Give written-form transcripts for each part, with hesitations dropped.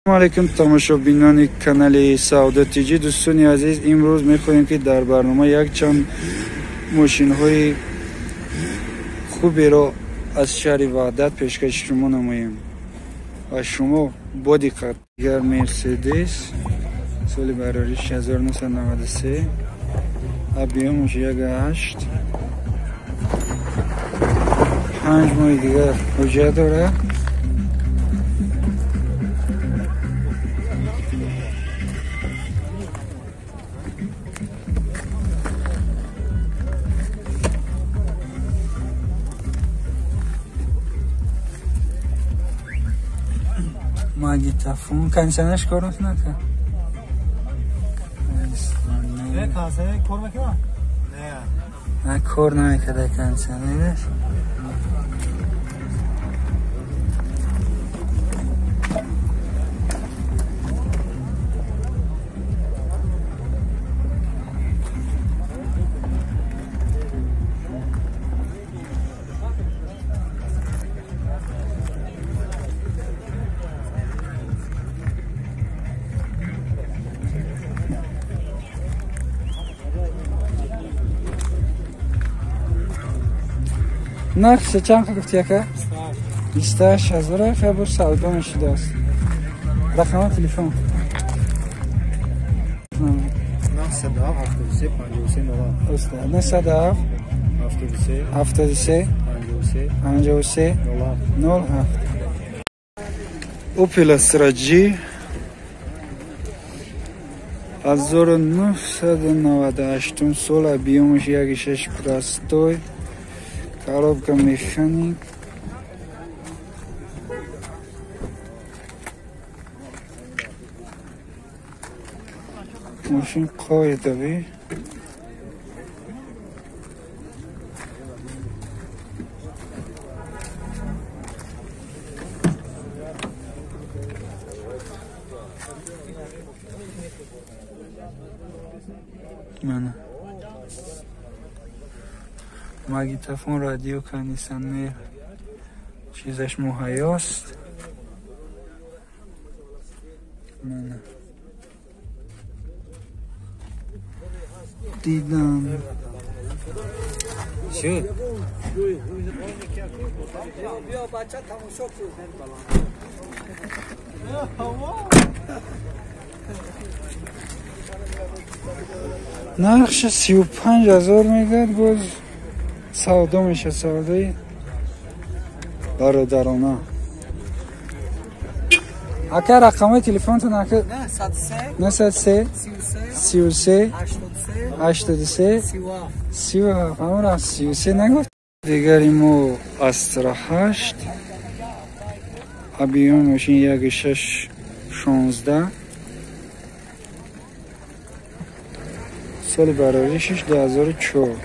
Алейкум тамошобинони канали Савдо ТЖ. Дӯстони азиз, имрӯз мехоҳем, ки дар барнома якчанд мошинҳои хуберо аз шаҳри Ваҳдат пешкаши шумо намоем ва шумо бо диққат. Дигар Мерседес соли барориш 1993, объёмаш 1,8, 5 моҳи дигар ҳуҷҷат дорад. Магнитофон, кондиционерш кор мекунад? Кондиционер кор мекунад? Не, кор намекарда кондиционераш. Нархша чанд гуфти, яка? 28 000. Хабар савдо мешудааст. Рақами телефон? 907 73 53 907 73 73 53 53 07. 07. Opel Astra G 1998 сол, объёмаш 1,6, простой, коробка механик. Мошин қоидавӣ. Мана, магнитофон, радио, кондиционер, чизаш муҳайёст. Мана, дидам. Шуд. Биё, бача, тамошо кун. Нархша 35 000 мегӯяд, боз савдо мешавад, савдои бародарона. Ака, рақамҳои телефонтон, ака? 903 903 33 33 83 83 37. 37. Ҳамонро 33 нагуфт. Дигари мо Астра 8, объёми мошин 1,6, 16, соли бароришиш 2004.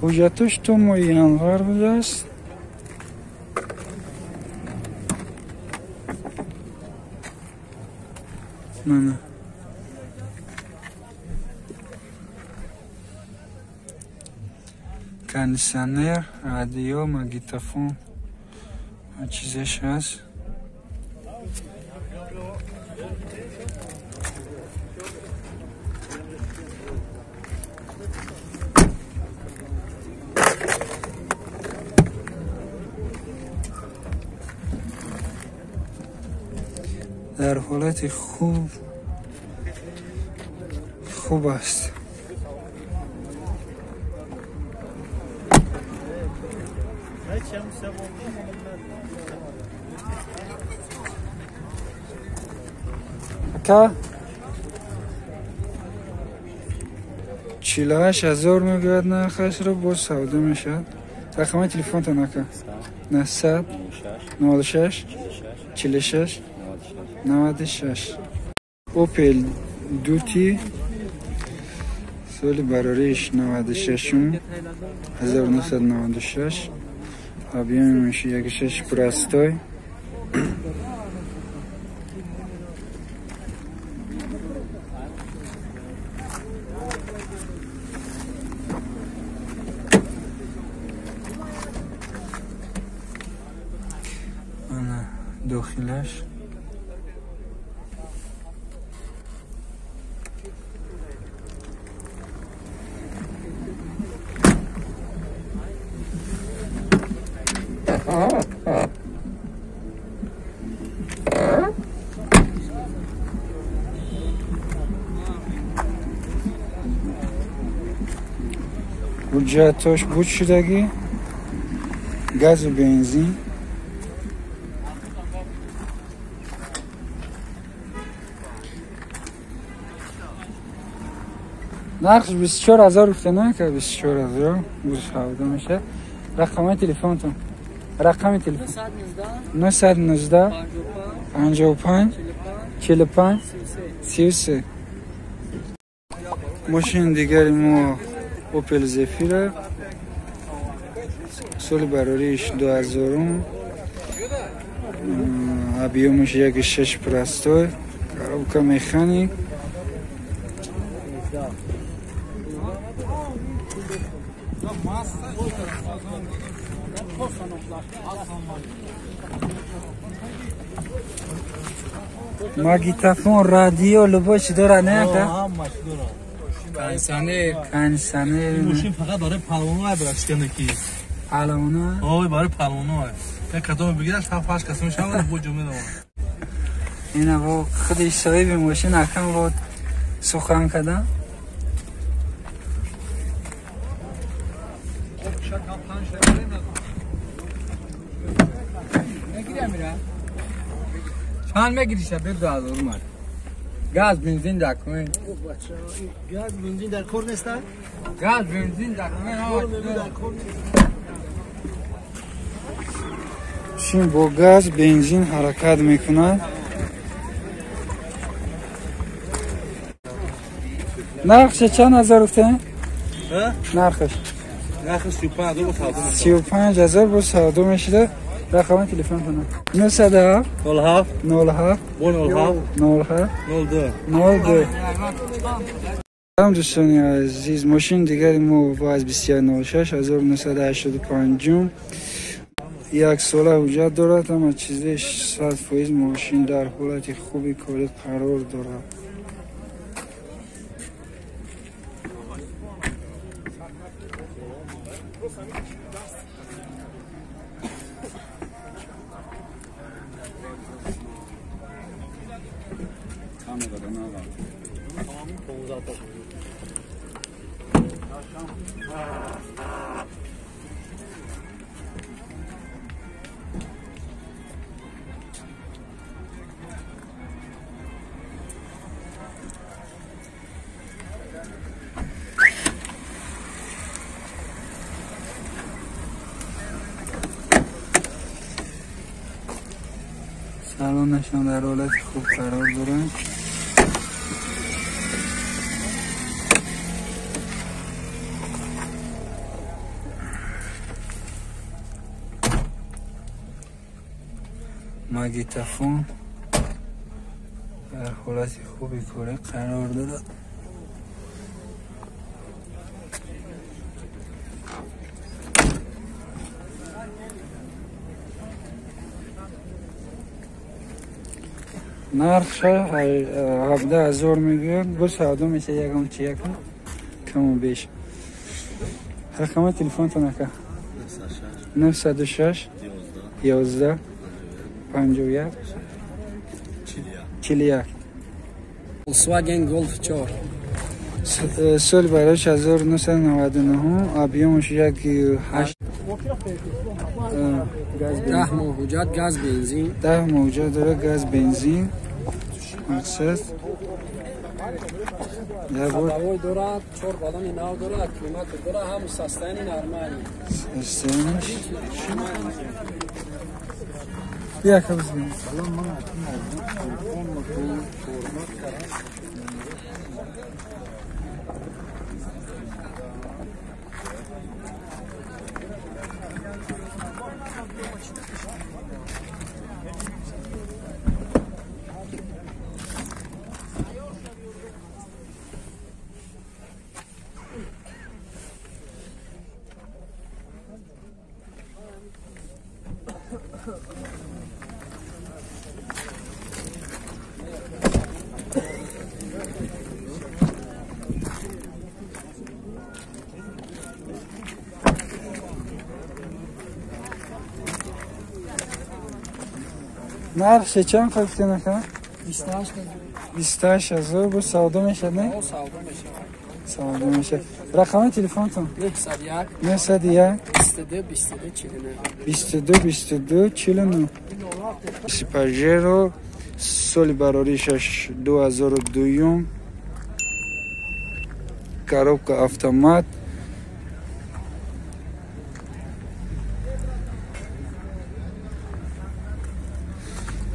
Ҳуҷҷатош то моҳи январ будааст. Мана, кондиционер, радио, магнитофон, чизеш ҳаст. Дар ҳолати хуб аст. Ака, 48 000 мегӯяд нархашро, боз савдо мешавад. Рақамаи телефонтон, ака? 996 46 96. Opel Duty, соли барориш 96, 1996, объёми мошин 1,6, простой. Дохилаш ҳуҷҷатош буд шудагӣ, газу бензин. Нархш 24 000 гуфта, на ка 24 000 буз савдо мешавад. Рақамҳои телефонтон, рақами телефон: 919 55 45 33. Мошини дигари мо Опел Зефира, соли барориш 2000, объёмаш 1,6, простой, коробка механик. Магнитофон, радио, любой чи дора, не ака? Кондиционер. Кондиционер. Мошин фақат барои палвоно брачкана ки. Палвоно? Ой, барои палвоно. Як кадом бигираш, ҳафт ҳашт кас мешавад, бо ҷо медавад. Ина бо худи соҳиби мошин акам бо сухан кардам. Чанд мегириша? Бигу 1000 мард. Газ, бензин дар кун. Газ, бензин дар кор нест? Газ, бензин дар кун. Мошин бо газ, бензин ҳаракат мекунад. Нархша чанд ҳазор гуфтем? Нархаш? Нархаш 35 000 бо савдо мешавад. 35 000 бо савдо мешуда. Рақами телефонтон: 907 07 07 07 07 02 02. Салом, дӯстони азиз, мошини дигари мо ВАЗ 2106 1985, як сола ҳуҷҷат дорад, ҳама чизи 100%. Мошин дар ҳолати хуби корӣ қарор дорад. Салонашон дар ҳолати хуб қарор дорад. Магнитофон дар ҳолати хуби корӣ қарор дорад. Нархша 17 000 мегӯянд, бо савдо меша, ягон чи якам каму беш. Рақами телефонтон, ака? 906 11 51 41. Volkswagen Golf 4. Соли барош 1999, объёмаш 1,8. 10 моҳ ҳуҷҷат, газ, бензин. 10 моҳ ҳуҷҷат дорад, газ, бензин. Мақсад ходовой дорад, чор балони нав дорад, климатор дорад, ҳам состояние нормальный. Состояние. Бия кабзин. Нархше чанд гуфтен ака? 28 ҳазор. Бо савдо мешад, не? Савдо мешад. Рақами телефонтон? 901 901 22 22 49 22 22 49. Пажеро соли бароришаш 2002, коробка автомат.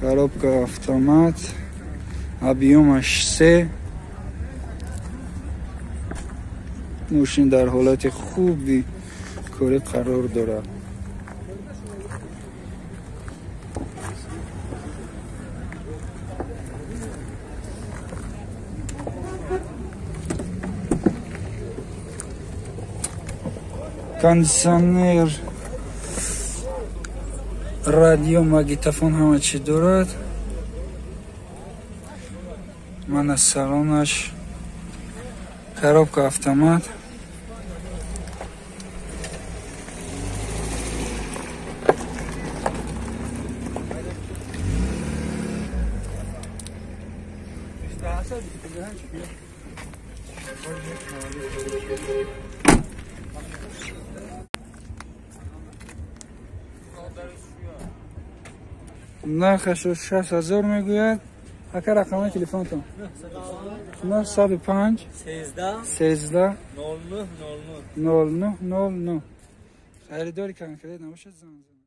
Коробка автомат, объёмаш 3. Мошин дар ҳолати хуби корӣ қарор дорад. Кондиционер, радио, магнитофон ҳама чӣ дорад. Мана салонаш, коробка автомат. Нархашро 6 ҳазор мегӯяд. Ака, рақами телефонтон? 905 13 09 09. Харидори конкрет набошад, занг.